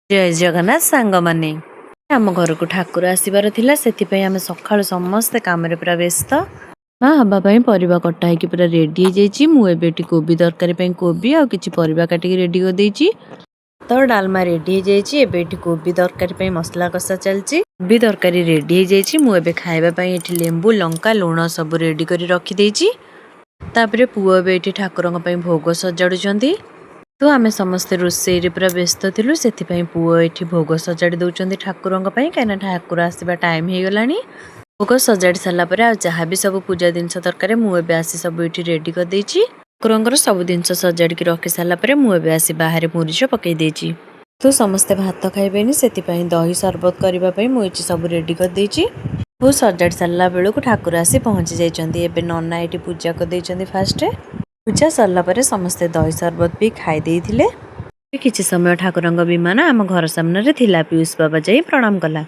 ଜୟ ଜଗନ୍ନାଥ ସାଙ୍ଗମାନେ। ଆମ ଘରକୁ ଠାକୁର ଆସିବାର ଥିଲା, ସେଥିପାଇଁ ଆମେ ସକାଳୁ ସମସ୍ତେ କାମରେ ପୁରା ବ୍ୟସ୍ତ। ମା ହେବା ପାଇଁ ପରିବା କଟା ହେଇକି ପୁରା ରେଡ଼ି ହେଇଯାଇଛି। ମୁଁ ଏବେ ଏଠି କୋବି ତରକାରୀ ପାଇଁ କୋବି ଆଉ କିଛି ପରିବା କାଟିକି ରେଡ଼ି କରିଦେଇଛି। ତ ଡାଲମା ରେଡ଼ି ହେଇଯାଇଛି। ଏବେ ଏଠି କୋବି ତରକାରୀ ପାଇଁ ମସଲା କଷା ଚାଲିଛି। କୋବି ତରକାରୀ ରେଡ଼ି ହେଇଯାଇଛି। ମୁଁ ଏବେ ଖାଇବା ପାଇଁ ଏଠି ଲେମ୍ବୁ, ଲଙ୍କା, ଲୁଣ ସବୁ ରେଡ଼ି କରି ରଖିଦେଇଛି। ତାପରେ ପୁଅ ଏବେ ଏଠି ଠାକୁରଙ୍କ ପାଇଁ ଭୋଗ ସଜାଡ଼ୁଛନ୍ତି। ତ ଆମେ ସମସ୍ତେ ରୋଷେଇରେ ପୁରା ବ୍ୟସ୍ତ ଥିଲୁ, ସେଥିପାଇଁ ପୁଅ ଏଠି ଭୋଗ ସଜାଡ଼ି ଦେଉଛନ୍ତି ଠାକୁରଙ୍କ ପାଇଁ, କାହିଁକିନା ଠାକୁର ଆସିବା ଟାଇମ୍ ହେଇଗଲାଣି। ଭୋଗ ସଜାଡ଼ି ସାରିଲା ପରେ ଆଉ ଯାହା ବି ସବୁ ପୂଜା ଜିନିଷ ଦରକାର, ମୁଁ ଏବେ ଆସି ସବୁ ଏଠି ରେଡ଼ି କରିଦେଇଛି। ଠାକୁରଙ୍କର ସବୁ ଜିନିଷ ସଜାଡ଼ିକି ରଖି ସାରିଲା ପରେ ମୁଁ ଏବେ ଆସି ବାହାରେ ମୁରୁଜ ପକେଇ ଦେଇଛି। ତ ସମସ୍ତେ ଭାତ ଖାଇବେନି, ସେଥିପାଇଁ ଦହି ସରବତ କରିବା ପାଇଁ ମୁଁ ଏଠି ସବୁ ରେଡ଼ି କରିଦେଇଛି। ସବୁ ସଜାଡ଼ି ସାରିଲା ବେଳକୁ ଠାକୁର ଆସି ପହଞ୍ଚି ଯାଇଛନ୍ତି। ଏବେ ନନା ଏଠି ପୂଜା କରିଦେଇଛନ୍ତି ଫାଷ୍ଟ। ପୂଜା ସରିଲା ପରେ ସମସ୍ତେ ଦହି ସରବତ ବି ଖାଇ ଦେଇଥିଲେ। କିଛି ସମୟ ଠାକୁରଙ୍କ ବିମାନ ଆମ ଘର ସାମ୍ନାରେ ଥିଲା। ପିୟୁଷ ବାବା ଯାଇ ପ୍ରଣାମ କଲା।